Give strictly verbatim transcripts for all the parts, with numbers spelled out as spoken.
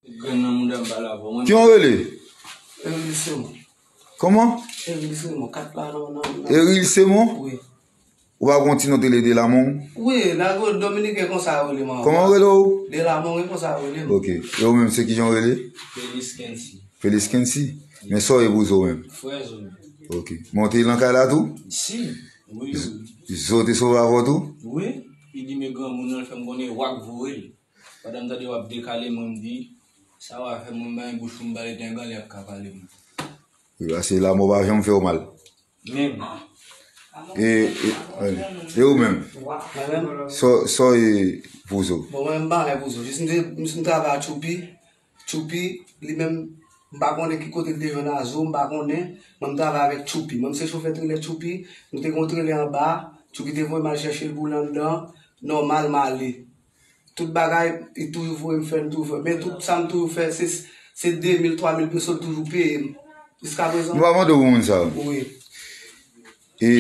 Grenn nan mouda m pale avè w. Ki yon rele? Eril Simon. Kòman? Eril Simon, kat la nan, nan, nan. Eril Simon? Wi. Ou pa gon ti non te rele Delamon? Wi, nan Dominiken konsa yo rele m ankò. Kòman yo rele w? Delamon, wi, konsa yo rele m. Ok. E ou menm, se kijan w rele? Felix Kensi. Felix Kensi? Men sa w ye pou Zo menm? Frè Zo menm. Ok. Men w te nan kay la tou? Si. Wi, wi. Zo te sove avè w tou? Wi. Li di men granmoun nan, l fè m konnen w ap voye l. Pandan m tande w ap dekale, mwen m di, sa w a fè mwen bay bouch pou m pale, dèngan li ap ka pale mwen. Wi, paske lanmò pa janm fè w mal. Menm. E, e, e ou menm? Mwen menm? Sa, sa w ye pou Zo? Bon, mwen m pa anyen pou Zo. Jis m te, m, m travay a Tchoupi. Tchoupi, li menm, m pa konnen ki kote l te jwenn a Zo, m pa konnen. Mwen m travay avèk Tchoupi. Mwen m se chofè trelè Tchoupi. Nou te gen yon trelè anba. Tchoupi te voye m al chèche l pou l anndan. Nòmal, m ale. Tout bagay, li toujou voye m fè, li toujou fè. Men tout sa m toujou fè, se, se de mil, twa mil peso l toujou peye m. Jiska prezan. Nou pa mande w pou moun sa yo. Wi. E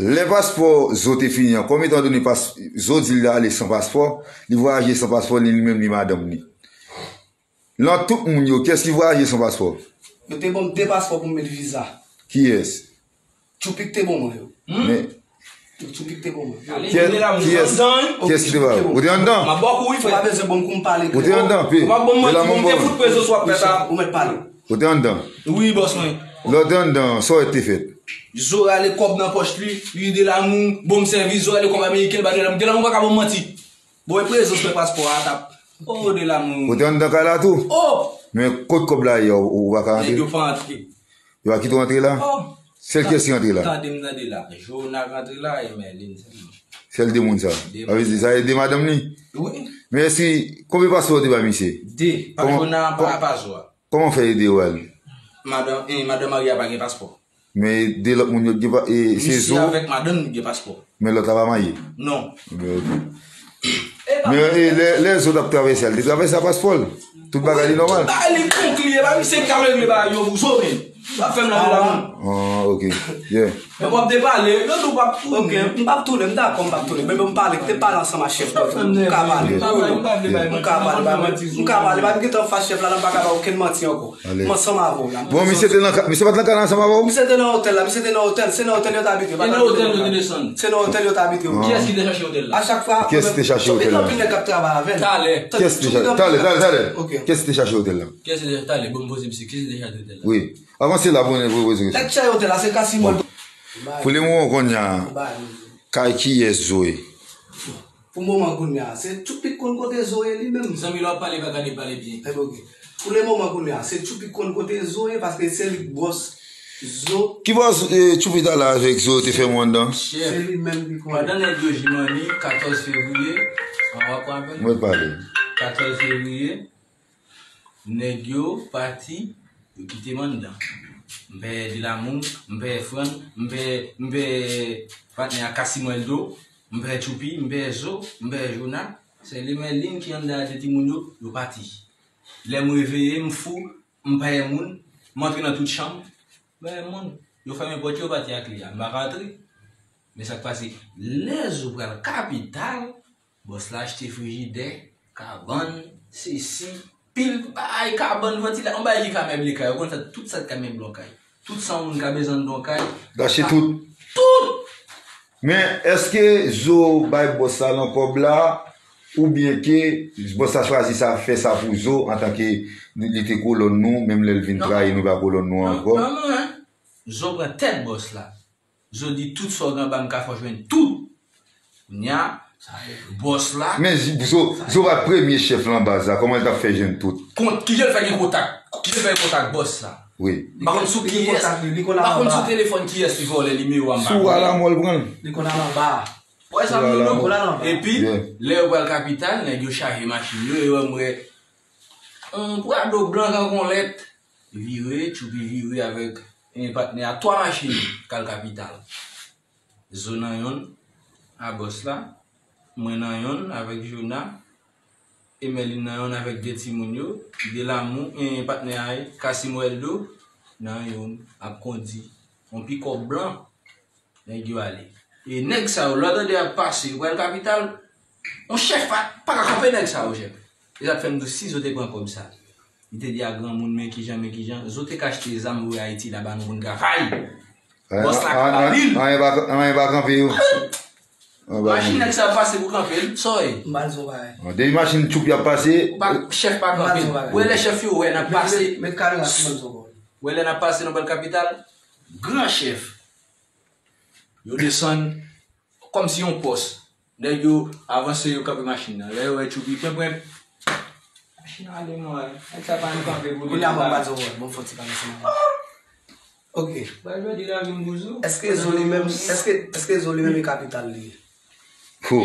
lè paspò Zo te fini an, kòm etan done pas, Zo di l ale san paspò, li vwayaje san paspò, li, li menm li madanm li. Nan tout moun yo, kiyès ki vwayaje san paspò? Yo te ban m de paspò pou m met viza. Kiyès? Tchoupi k te ban mwen yo. Men Tchoupi k te ban mwen. Kiyès, kiyès, kiyès ki te ba ou? Ou te anndan? M ap ba w kou wi, frè. Ou pa bezwen ban m kou m pale. Ou te anndan, pe. Ou pa ban m manti, mwen m te fout prezans w ap fè sa. Ou mèt pale. Ou te anndan? Wi, bòs mwen. Lè w te anndan, sa w wè te fèt? Zo rale kòb nan pòch li, li Delamon, bon m sèvis, Zo rale kòb ameriken, li ba Delamon, Delamon pa ka ban m manti. Bon, e prezans mwen paspò a t ap. Oh, Delamon. Ou te anndan kay la tou? Oh! Men kot kòb la ye, ou, ou pa ka antre? Nèg yo pa antre. Yo pa kite w antre la? Oh! Sèl kiyès ki antre la? Tande m tande la. Jona k antre la e Mèlin sèlman. Sèl de moun sa? De moun. Sa vle di sa e de madanm li? Wi. Men èske, konbyen paspò w te bay misye? De. Pa Jona, pa, pa Zo a. Kòman w fè e de yo ale? Madan, e, madan marye a pa gen paspò. Men de lòt moun yo gen pa, e, se Zo. Misye avèk madanm li gen paspò. Men lòt la pa marye? Non. Men ok. Men, e, lè, lè Zo t ap travèse a, li te travèse a paspò l? Tout bagay li nòmal? Tout bagay li konkli, e pa misye ki t ap regle bagay yo pou Zo menm. Sa fè m nan de la moun. Ah, ok. Yeah. Men w ap depale, yo tou w ap tounen. Ok, m p ap tounen, m dakò, m p ap tounen. Men, men m pale, te pale ansanm ak chèf mwen. M ka pale. M ka pale, m ka pale, pa m gentan fas chèf la, la m pa ka ba okenn manti ankò. M ansanm avè w la. Bon, misye te nan ka-, misye pa t nan kay la ansanm avè w? Misye te nan otèl la, misye te nan otèl, se nan otèl yo t abite. E nan otèl yo te desann. Se nan otèl yo t abite, wi. Kiyès ki te chache otèl la? A chak fwa, kiyès ki te chache otèl la? Anpil nèg k ap travay avè l. Talè. Kiyès ki te chache? Talè, talè, talè. Ok. Kiyès ki te chache otèl la? Kiyès ki te, talè, bon, poze misye, kiyès ki te chache otèl la? Wi. Avan se la pou nou poze kesyon. Nèg ki chache otèl la, se Casimir. Bon. Pou le moman kounye a, kay kiyès Zo ye? Pou moman kounye a, se Tchoupi k konn kote Zo ye li menm. Zanmi, lè w ap pale, pa gade pale byen. Ebyen, ok. Pou le moman kounye a, se Tchoupi k konn kote Zo ye, paske se li k bòs Zo. Ki bòs, e, Tchoupi t ale avèk Zo te fèmen anndan? Se li menm ki konnen. Pandan nèg yo jimani, katòz fevriye, an w ap raple? Mwen pale. Katòz fevriye, nèg yo pati, yo kite m anndan. M pè Delamou, m pè Fran, m pè, m pè patnè a Casimwèldo, m pè Tchoupi, m pè Zo, m pè Jona. Se li Mèlin ki anndan a de timoun yo, yo pati. Lè m reveye, m fou, m pè moun, m antre nan tout chanm, m pè moun. Yo fèmen pòt yo, yo pati ak li a, m pa ka antre. Men sa k pase, lè Zo pral kapital, bòs la achte frijidè, kabann, sesi, pil bagay, kabann, vantilatè, yon bagay ki ka meble kay. Ou konn sa, tout sa k ka meble yon kay. Tout sa yon moun ka bezwen anndan yon kay. L achte tout. Tout! Men, èske Zo bay bòs la nan kòb la, oubyen ke bòs la chwazi sa, fè sa pou Zo, antanke li, li te kolòn nou, menm lè l vin trayi nou, pa kolòn nou ankò? Non, non, non, non. Zo pran tèt bòs la. Zo di tout sa w gen anba m ka fè w jwenn tout. Kounya, bòs la. Men Zo, Zo pa t premye chèf lan baz la, kòman l t ap fè jwenn tout? Kont, kijan l fè gen kontak? Kijan l fè gen kontak bòs la? Wi. M pa konn sou kiyès. M pa konn sou telefòn kiyès li vòlè nimewo a, m pa konnen. Sou Alamò l pran l. Li konn al anba. Wè sa m di w? Epi, lè yo pral kapital, nèg yo chaje machin yo, e wè m wè yon Prado blan k ankonlèt. Vire, Tchoupi vire avèk, e, patnè a, twa machin k al kapital. Zo nan yonn, a bòs la, mwen nan yonn avèk Jona, e Mèlin nan yonn avèk de timoun yo, Delamou, e, patnè a, e, Casimwèldo nan yonn ap kondi. Yon pikòp blan. Nèg yo ale. E nèg sa yo, lè w tande y ap pase, yo pral kapital, yon chèf pa, pa ka kanpe nèg sa yo, chèf. E sa k fè m di w, si Zo te pran kòb sa, Li te di a granmoun, men kijan, men kijan. Zo te ka achte zam voye Ayiti la ba nou pou n travay. Bòs la ka ba li l. Anyen pa, anyen pa kanpe yo. Machin nèg sa pase pou kanpe l. Sa w ye? M pral di w yon bagay. Depi machin tchoup y ap pase. Chèf pa kanpe. Ou wè lè chèf yo wè n ap pase. Met kamera sou mwen, m di w yon bagay. Ou wè lè n ap pase nan bèl kapital. Gran chèf. Yo desann kòmsi yon pòs. Nèg yo avanse, yo kanpe machin nan. Lè yo wè tchoupi prenprenp, machin nan ale mwen. Nèg sa pa ann kanpe pou li. Kounye a mwen pa di w, bon, fò ti pale sou mwen. Ok. Bal jodi la vin bouzou. Èske Zo li menm, èske, èske Zo li menm e kapital li ye? Fo.